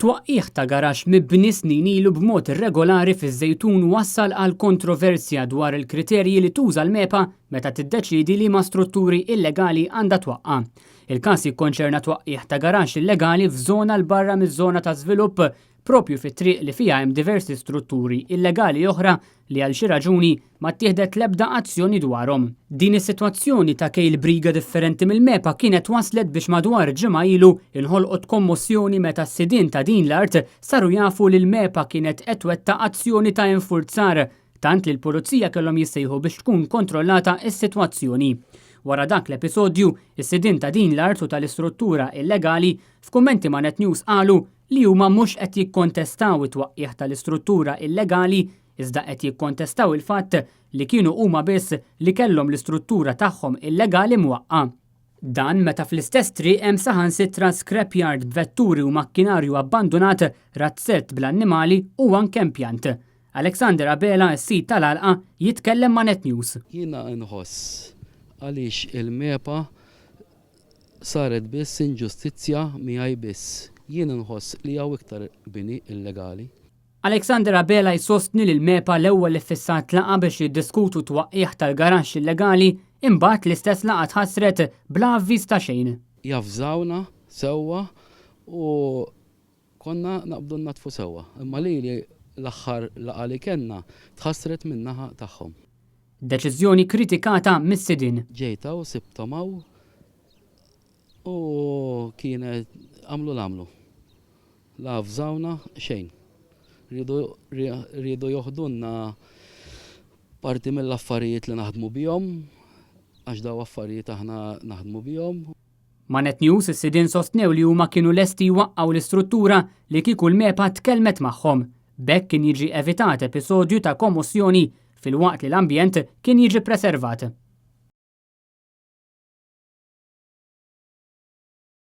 Twaqqigħ ta' garaxx mibni snin ilu b'mod irregolari fiż-Żejtun wassal għal kontroversja dwar il-kriterji li tuża l-MEPA meta tiddeċiedi liema strutturi illegali għandha twaqqa'. Il-każ jikkonċerna twaqqigħ ta' garaxx illegali f'żona 'l barra miż-żona ta' żvilupp propju fi triq li fiha hemm diversi strutturi illegali oħra li għal xi raġuni ma ttieħdet l-ebda azzjoni dwarhom. Din is-sitwazzjoni ta' kejl b'riga differenti mill-MEPA kienet wasslet biex madwar ġimgħa ilu inħolqot kommossjoni meta s-sidien ta' din l-art saru jafu li l-MEPA kienet qed twettaq azzjoni ta' infurzar tant li l-pulizija kellhom jissejħu biex tkun kontrollata s-sitwazzjoni. Wara dak l-episodju, is-sidien ta' din l-art u tal-istruttura illegali f'kummenti ma' Net News qalu li huma mhux qed jikkontestaw it-twaqqigħ tal-istruttura illegali iżda qed jikkontestaw il-fatt li kienu huma biss li kellhom l-istruttura tagħhom illegali mwaqqa'. Dan meta fl-istess triq hemm saħansitra scrapyard b'vetturi u makkinarju abbandunat, razzett bl-annimali u anke impjant. Alexander Abela, is-sid tal-għalqa, jitkellem ma' Net News. Jiena nħoss għaliex il-MEPA Saret biss inġustizzja miegħi biss. Jien inħoss li hawn iktar bini illegali. Alexander Abela jsostni li l-MEPA l-ewwel iffissat laqgħa biex jiddiskutu t-twaqqigħ tal-garaxx illegali, imbagħad l-istess laqgħa tħassret bla avviż ta' xejn. Javżawna sewwa u konna naqbdu nnaddfu sewwa. Imma lili l-aħħar laqgħa li kellna tħassret min-naħa tagħhom. Deċiżjoni kkritikata mis-sidien. Ġejt hawn sibthom hawn u kienet għamlu l-għamlu. La avżawna xejn. Riedu riedu joħdulna parti mill-affarijiet li naħdmu bihom għax dawn affarijiet aħna naħdmu bihom. Ma' Net News is-sidien sostnew li huma kienu lesti jwaqqgħu l-istruttura li kieku l-MEPA tkellmet magħhom. B'hekk kien jiġi evitat episodju ta' kommossjoni filwaqt li l-ambjent kien jiġi ppreservat.